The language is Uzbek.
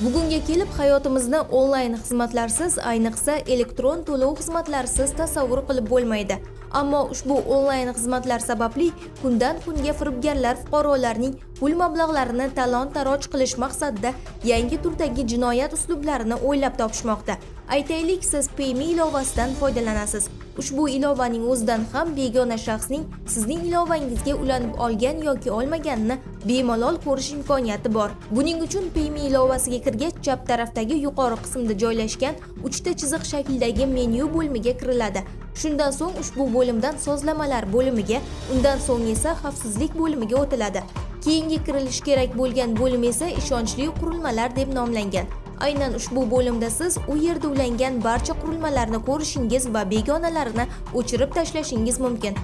Bugunga kelib hayotimizni onlayn xizmatlarsiz, ayniqsa elektron to'lov xizmatlarisiz tasavvur qilib bo'lmaydi. Ammo ushbu onlayn xizmatlar sababli kundan kunga firibgarlar fuqarolarning pul mablag'larini talon-taroj qilish maqsadida yangi turdagi jinoyat uslublarini o'ylab topishmoqda. Aytaylik, siz Payme ilovasidan foydalanasiz. Ushbu ilovaning o'zidan ham begona shaxsning sizning ilovangizga ulanib olgan yoki olmaganini bemalol ko'rish imkoniyati bor. Buning uchun Payme ilovasiga kirgach, chap tarafdagi yuqori qismda joylashgan uchta chiziq shaklidagi menyu bo'limiga kiriladi. Shundan so'ng ushbu bo'limdan sozlamalar bo'limiga, undan so'ng esa xavfsizlik bo'limiga o'tiladi. Keyingi kirilishi kerak bo'lgan bo'lim esa ishonchli qurilmalar deb nomlangan. Aynan ushbu bo'limda siz u yerda ulangan barcha qurilmalarni ko'rishingiz va begonalarini o'chirib tashlashingiz mumkin.